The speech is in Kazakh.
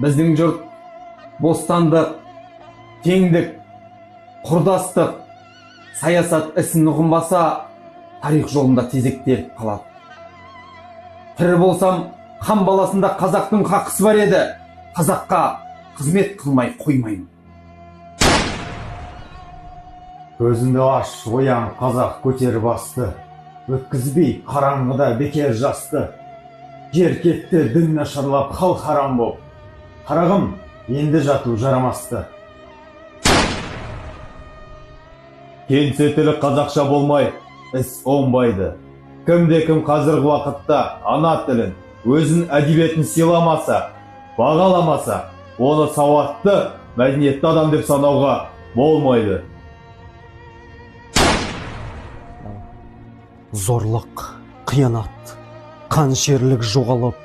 Біздің жұрт бостандық, теңдік, құрдастық, саясат ісін ұғынбаса, тарих жолында тезектеліп қалады. Тірі болсам, хан баласында қазақтың хақысы бар еді. Қазаққа қызмет қылмай қоймаймын. Көзіңді аш, оян, қазақ, көтер басты. Өткізбей қараңғыда бекер жасты. Жер кетті, дін нашарлап, хал харам боп. Қарағым, енді жату жарамасты. Кеңсе тілі қазақша болмай, іс оңбайды. Кімде-кім қазіргі уақытта ана тілін, өзінің әдебиетін сыйламаса, бағаламаса, оны сауатты, мәдениетті адам деп санауға болмайды. Зорлық, қиянат, қаншерлік жоғалып,